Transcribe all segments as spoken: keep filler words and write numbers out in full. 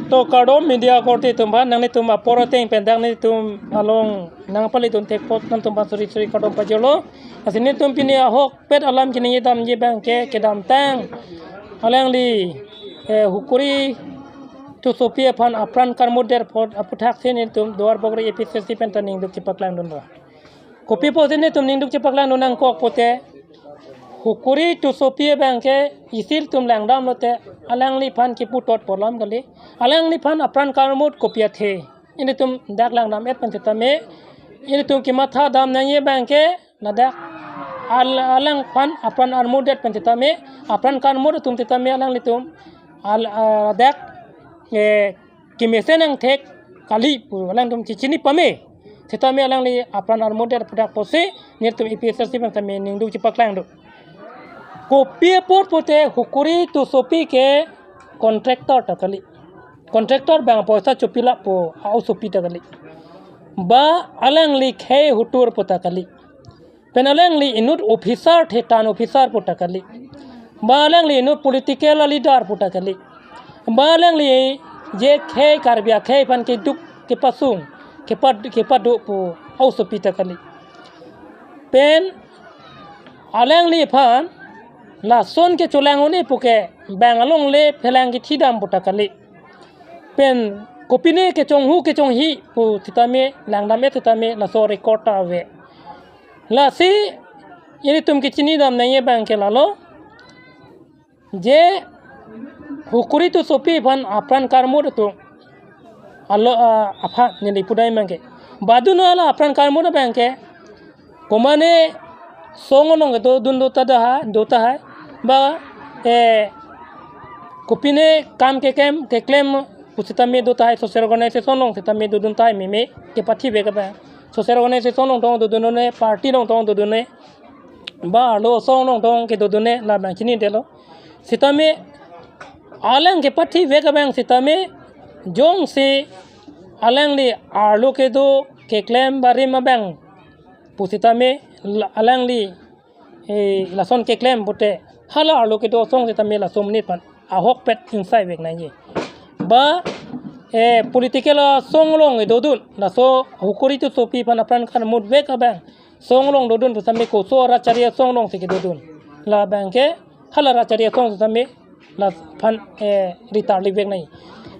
To kardom media korte atum aphan, nanglitum apor ateng pen dak nelitum along nangpali dun thek apot nangtum aphan suri suri kardom pajirlo. Lasi nelitum pini ahokpet alam keningje damji abang ke kedamtang alangli, eh, Hukuri Tissopi aphan apran karmutdet apot aputhak si nelitum Duarbagori A P H L C pen ta ningduk chepaklangdunlo. Kopi apotsi nelitum ningduk chepaklangdun nangkok pute, Hukuri Tissopi abang ke isi ilitum langdamlote alangliphan kipu tot pu alam kali, alangliphan apran karmut kopi athe. Ilitum dak langdam-et pen setame, ilitum kematha dam nangji abang ke ladak al-, alangphan apran armutdet pen setame, apran karmut atum setame alanglitum al-, ah, ladak, eh, kemesen angthek kali pu alangtum chechini pame. Setame alangli apran armutdet aputhak apotsi nelitum A P H L C pen setame ningduk chepaklangdun. Kopi apot pute Hukuri Tissopi ke contractor ta kali. Contractor abang poisa chopila pu a-osopi ta kali. Ba alangli khei hutur pu ta kali. Pen alangli inut officer, thetan officer pu ta kali. Ba alangli inut political leader pu ta kali. Ba alangli je khei Karbi akhei aphan keduk kepasung, kepad-, kepado pu a-osopi ta kali. Pen alangliphan lason kecholang un-e puke bang alongle phelang kethidam pu ta kali. Pen kopine kechonghu kechonghi pu setame langdam-et setame laso record ta ave. Lasi ilitum kechini dam nangji abang ke lalo, je Hukuri Tissopi aphan apran karmut atum alo, ah, aphan neli pudai abang ke. Badun hala apran karmut abang ke, komane song along kedo dun do ta da ha, do tahai. Ba, eh, kopine kam keklem, keklem pu setame do tahai, social organization along setame dodun tahai meme, kepathive kaba. Social organization along tong dodun ne, party along tong dodun ne, ba arlo asong along tong kedodun ne, labang chinidetlo. Setame alang kepathive abang setame jongsi alangli arlo kedo keklem barim abang pu setame la-, alangli, eh, lason keklem pute hala arlo kedo asong setame laso amonit aphan ahokpet ingsaivek nangji. Ba, eh, political asong along dodun, laso Hukuri Tissopi aphan apran karmutvek abang song along dodun pu setame koso rachari asong alongsi kedodun. Labang ke hala rachari asong setame laphan, eh, ritarlivek nangji.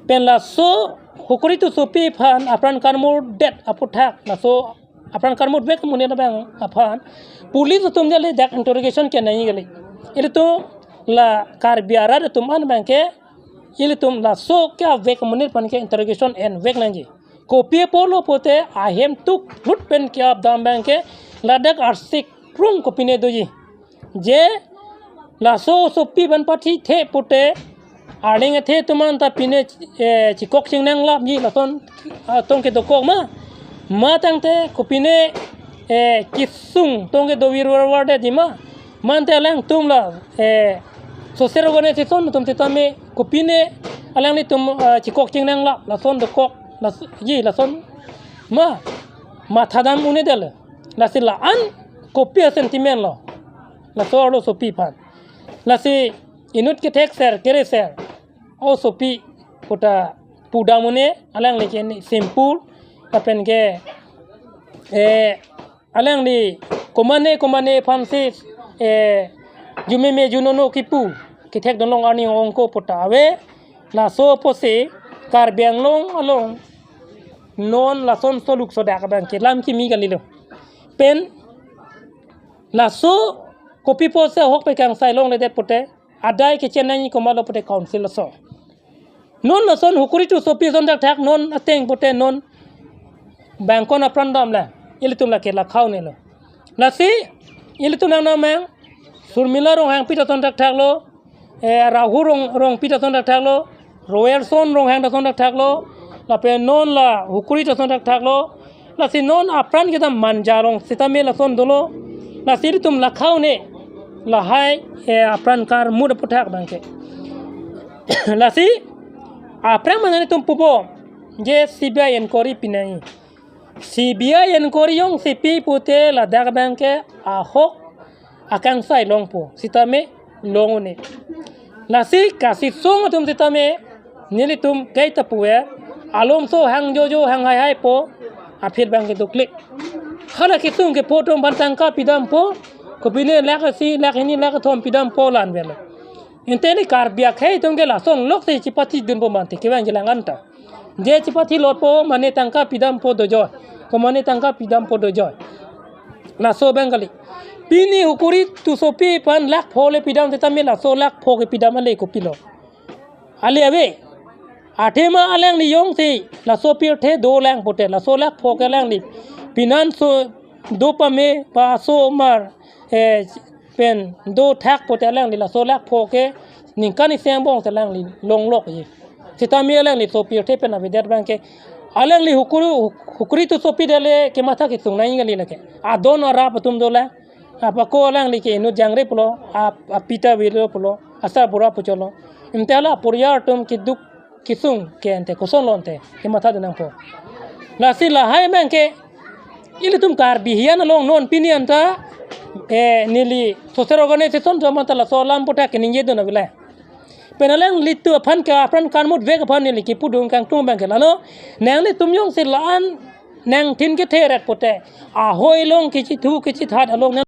Pen laso Hukuri Tissopi aphan apran karmutdet aputhak, laso apran karmutvek amonit abang aphan police atum jale dak interrogation kenangji kali. Ilitum la Karbi arat atum an abang ke ilitum laso ke-avek amonit aphan ke interrogation envek nangji. Kopi apotlo pute ahem tuk lut pen ke-ap dam abang ke ladak arsik krung kopine doji. Je laso osopi aphan pathithe pute arleng athe atum an ta pine, eh, chikok chingnang lapji lason, ah, tong kedokok ma. Ma tangte kopine, eh, kesung tong kedo virvar vardetji ma. Mante alangtum la, eh, social organization atum setame kopine alanglitum, eh, chikok chingnang lap, lason dokok, las-, ji lason ma, matha dam un-edetlo. Lasi la-an kopi a-sentiment lo laso arlo osopi aphan. Lasi inut kethekser kereser osopi puta pudam un-e, alangli ke ni simple, lapen ke, eh, alangli komane komane aphansi, eh, jumeme junono kipu kethekdunlong arni ongko puta ave. Laso apotsi Karbi Anglong along non lason soluk sodak abang ke lam kimi kalilo. Pen laso kopi apotsi ahokpet kangsai longledet pute adai kechenangji komatlo pute council aso. Non lason Hukuri Tissopi ason thakthak non ateng pute non bangkon apran damlo, ilitum lake lakha un-elo. Lasi ilitum nang namang Surmila Ronghangpi ta ason thakthaklo, eh, Rahu Rong, Rongpi ta ason thakthaklo, Royerson Ronghang ta ason thakthaklo, lapen non la Hukuri ta ason thakthaklo. Lasi non apran kedam Manja along setame lason dolo. Lasi ilitum lakha un-e lahai, eh, apran karmut aputhak abang ke. Lasi aphrang mane ilitum pupo je C B I inquiry pinangji. C B I inquiry jongsi pi pute ladak abang ke ahok akangsai longpo setame long un-e. Lasi kasisung atum setame Nelitum kaita puver, alomso hang jojo hang haihaipo, aphi abang ke duklik. Hala kesung kepo atum aphan tangka pidampo, kopine lakh isi, lakh hini, lakh kethom pidampo la-an avelo. Ante ne Karbi akhei atum ke lason lok si chipatidunpo mati, kevang jilang anta. Je chipathi lotpo mane tangka pidampo dojoi, ko mane tangka pidampo dojoi. Laso abang kali. Pini Hukuri Tissopi aphan lakh pho le pidam setame laso lakh pho kepidam ale kopilo. Ale ave. Athema alangli jongsi laso pirthe dolang pute, laso lakh pho ke alangli pinan so do pame pa asomar, eh, pen dothak pute alangli laso lakh pho ke ningkan isi angbong si alangli longlokji. Setame alangli laso pirthe pen avedet abang ke alangli Hukuri, Hukuri Tissopi dale kematha kesung nangji kali lake. Adon arap atum dolang. Apako alangli ke inut jangre pulo, ap-, apita avelo pulo, asarbura puchotlo. Ante hala aporial atum keduk kesung ke ante kosonlo ante, kemathadun nangpo. Lasi lahai abang ke, ilitum Karbi hiyan along non pini anta, eh, neli social organization atum anta laso alam aputhak keningjedun avelo. Pen alanglitum aphan ke apran kanmut vek aphan neli kipudun kangtung abang ke lalo. Nanglitum jongsi la-an nangthin kethe ret pute, ahoi along kechithu kechithat along nang